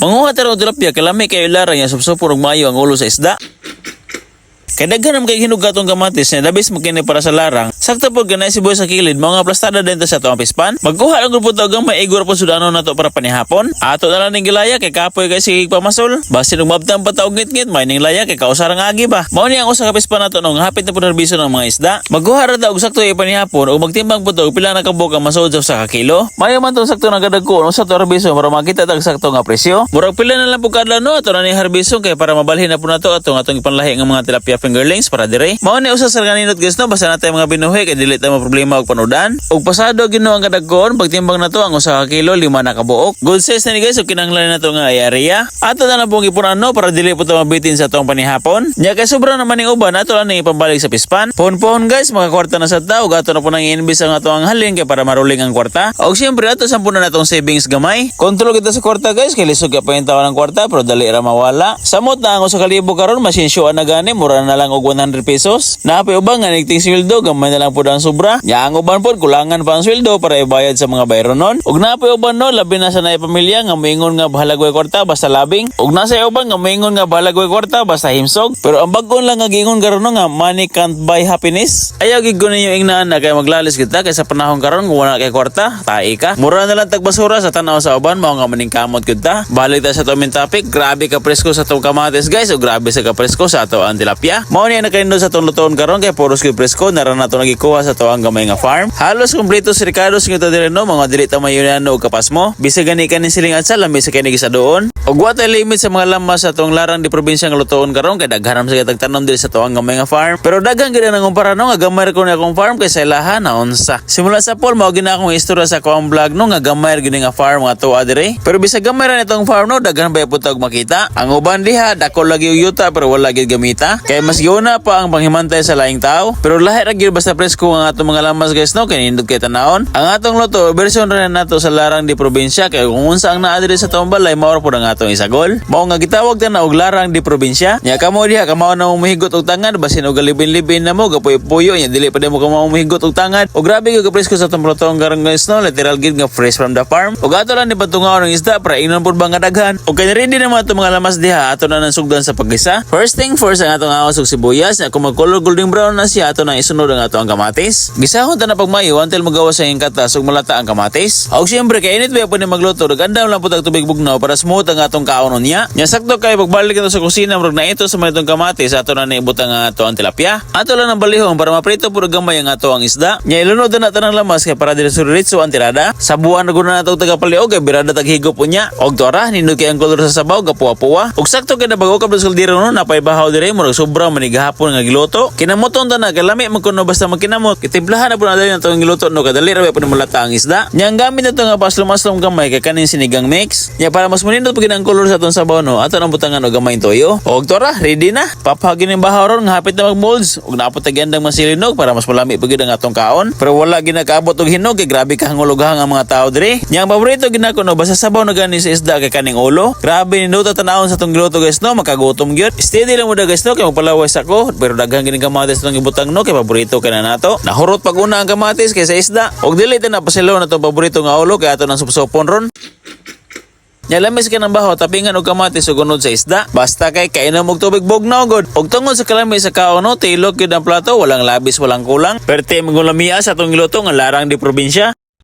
Manguha ta og tilapia kay lami kayo larang ya supsupon og maayo ang ulo sa isda. Kay daghan naman kay hinog atong kamatis na dabis mo kini para sa larang. Sakto pod ganay sibuyas sa kilid, mga plastada din ta sa atong pispan. Magkuha lang gud po ta og gamay, igor po sudano nato para panihapon. Ato na lang ning gilaya kay kapoy kay sige pamasol. Basin og mabtang pa ta og ngit-ngit, may ning laya kay kausarang agi ba. Mao ni ang usa ka pispan nato nung hapit na po harbiso ng mga isda. Magkuha ra ta og sakto ipanihapon o magtimbang po ta og pila na kabuok ang masuod sa usa ka kilo. Mayo man tong sakto nagadagko usa to harbiso para makita tag sakto nga presyo. Murag pila na lang po kadlaw no ato na ni harbiso kay para mabalhin na po nato atong atong ipanlahi nga mga tilapia fingerlings para dire. Mao ni usa sa kaninot, guys, no, basta natay mga binuhi kay dili ta problema og panudan. Og pasado Ginoo ang kadagkoon pagtimbang nato ang 1 ka kilo, 5 na kabuok. Good size na ni, guys, ug kinahanglan nato nga area. Ato na lang pong ipunan no para dili po ta mabitin sa atong panihapon. Nya kay sobra naman ning uban, ato lang ning ipambalik sa pispan. Pohon-pohon, guys, makakwarta na sa ta ug ato na po nang i-invest ang ato ang halin kay para maruling ang kwarta. Og siyempre ato sampunan natong savings gamay. Kontrol kita sa kwarta, guys, kay lisod ka pa yung ng kwarta pero dali ra mawala. Samot na ang 1,000 karon masinsyuan na gani, mura na lang og 100 pesos. Naapay uban nga nigting sweldo gamay na lang pud ang sobra. Nya ang uban pod kulangan pa ang sweldo para ibayad sa mga bayronon. Ug naapay uban no, labi na sa naay pamilya, nga moingon nga bahalag way kwarta basta labing. Ug nasa uban nga moingon nga bahalag way kwarta basta himsog. Pero ang bag-on lang nga giingon karon no, nga money can't buy happiness. Ayaw gid ko ninyo ingnaan na kay maglalis kita kay sa panahon karon kung wala kay kwarta, tae ka. Mura na lang tagbasura sa tanaw sa uban, mao nga maningkamot gud ta. Balik ta sa atong main topic, grabe ka presko sa atong kamatis, guys, o grabe sa ka presko sa ato ang tilapia. Mao niya nakaindot sa atong lutoon karon kay puros gyud presko nara nato nagikuha sa ato ang gamay nga farm. Halos kompleto si Ricardo sa kita diri no, mga dili ta mayunan og kapas mo. Bisag gani kanin siling at sa lami sa kini sa doon. Og wa tay limit sa mga lamas sa atong larang di probinsya nga lutoon karon kay daghan sa kitag tanom diri sa atong gamay nga farm. Pero daghan gid ang nangumpara no nga gamay ra ko ni akong farm kay sa ilaha na unsa. Simula sa Paul mao gina akong istorya sa akong vlog no nga gamay ra gid nga farm nga tuwa diri. Pero bisag gamay ra nitong farm no, daghan ba pud tag makita. Ang uban diha dako lagi og yuta pero wala gid gamita. Kay mas giuna pa ang panghimantay sa laing tao. Pero lahi ra gyud basta presko ang atong mga lamas, guys, no, kay nindot kay tanawon. Ang atong luto version ra nato sa larang di probinsya kay kung unsa ang naa diri sa atong balay mao ra pud ang atong isagol. Mao nga gitawag ta na og larang di probinsya. Nya kamo diha kamao na mo muhigot og tangad basin og galibin-libin na mo gapuyo-puyo nya dili pa mo kamao muhigot og tangad. Og grabe gyud ka presko sa atong luto karon, guys, no, literal gid nga fresh from the farm. Og ato lang ni patungaon ang isda para ingnon pud ba nga daghan. Og kay ready na man atong mga lamas diha, ato na nang sugdan sa paggisa. First thing first ang atong awas og sibuyas. Nya kung mag-color golden brown na siya, ato nang isunod ang ato ang kamatis. Gisahon ta na pagmayo until magawas sa iyang katas ug malata ang kamatis. Og siyempre kay init ba po ni magluto, nagandam lang po tag tubig bugnaw para smooth ang atong kaon unya. Nya sakto kay pagbalik nato sa kusina murag na ito sa mga itong kamatis, ato na naibutang ang ato ang tilapia. Ato lang ang balihon para maprito puro gamay ang ato ang isda. Nya ilunod na nato ng lamas kay para diretso ang tirada. Sabuan na gud na nato taga paliog kay birada tag higop unya. Og tora nindot kay ang kolor sa sabaw, gapuwa-puwa. Og sakto kay nabago ka sa kaldero no, napay bahaw dire murag sobra man gahapon nga giluto. Kinamoton ta na kay lami man kuno basta magkinamot. Kitimplahan na po na dali nato ang giluto no kadali ra ba po malata ang isda. Nya ang gamit nato nga paslom-aslom gamay kay kaning sinigang mix. Nya para mas munindot pag ang kolor sa atong sabaw no, ato nang butangan og gamay toyo. Og tora ready na. Paphagin ning bahaw ron nga hapit na mag-molds. Ug naapot ta gandang masilinog para mas malami pag ang atong kaon. Pero wala ginakaabot og hinog kay grabe ka hangulughang ang mga tao diri. Nya ang paborito ginako no basta sabaw na gani sa isda kay kaning ulo. Grabe nindot tanawon sa atong giluto, guys, no, makagutom gyud. Steady lang mo da, guys, no, kay magpalaway ako pero daghan gini kamatis itong gibutang no kay paborito kay na nato. Nahurot pag una ang kamatis kaysa isda. Og dili ta na pasilaw na itong paborito nga ulo kay ato nang supsupon ron. Nya lamis ka ng baho, tapingan og kamatis ug unod sa isda. Basta kay kainom og tubig bugnaw gud. Og tungod sa kalami sa kaon no, tilok gyud ang plato, walang labis, walang kulang. Perte mong lamia sa atong giluto nga larang di probinsya.